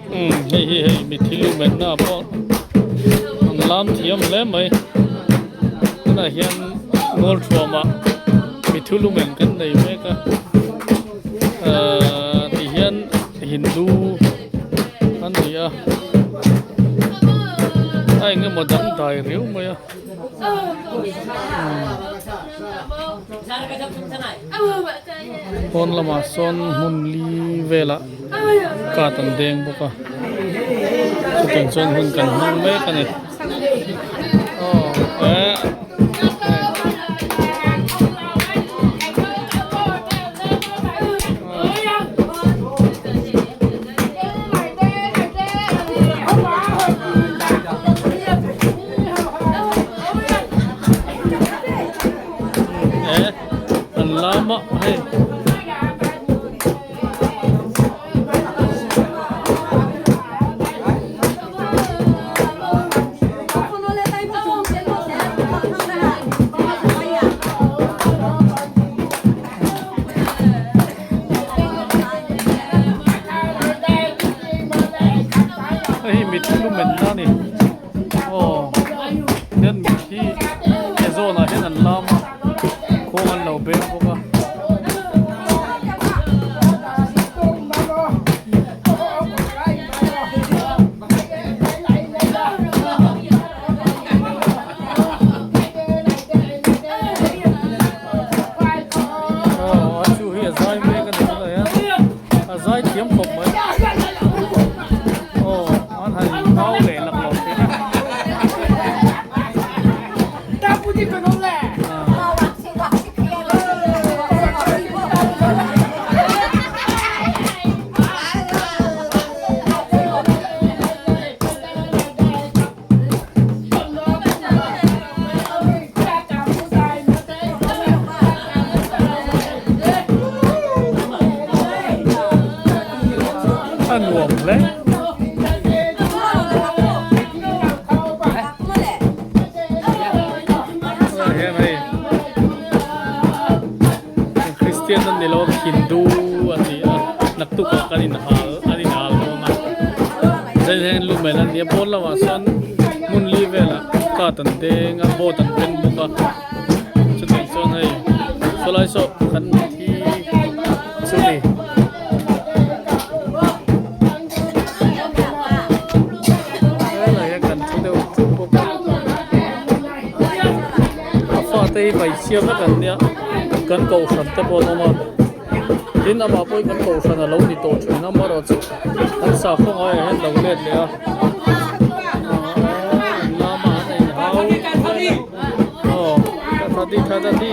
Umm hei hi hei mithi lu menna pawh an lam thiam hle mai tunah hian mual thuamah mithu lu men kan nei mek a ahh ti hian hindu an ni a a engemaw dangdai riau mai a. Pawn lamah sawn hmun li velah card an deng bawk a chutiang chuan hun kan hmang mek a ni aw eh. Eh an lam a hei. Hei hi mithi lu menna a ni aw hian mithi ke zawnah hian an lam a khuang an lo beng bawk a. Aw a chu hi a zai mek a ni tunah hian a zai thiam khawp mai aw an han inhau leh laklawh thin a. A nuam hle. Hian hei Kristian an ni lo Hindu an ni a naktuk ah kan inhal an inhal dawn a zai hian lumen an ni a pawn lamah sawn hmun li velah card an deng a board an beng bawk a chutah chuan hei sawlai saw kan thi chu ni. Helai hian kan thu deuh thup bawk a a fate hi hmeichhia vek an nia kan kohhran te pawh an awm a tin amah pawh hi kan kohhran a lo ni tawh thin a amaherawhchu an sakhaw ngaiah hian lo let leh a aw an lama an inhau aw tha ti tha ti.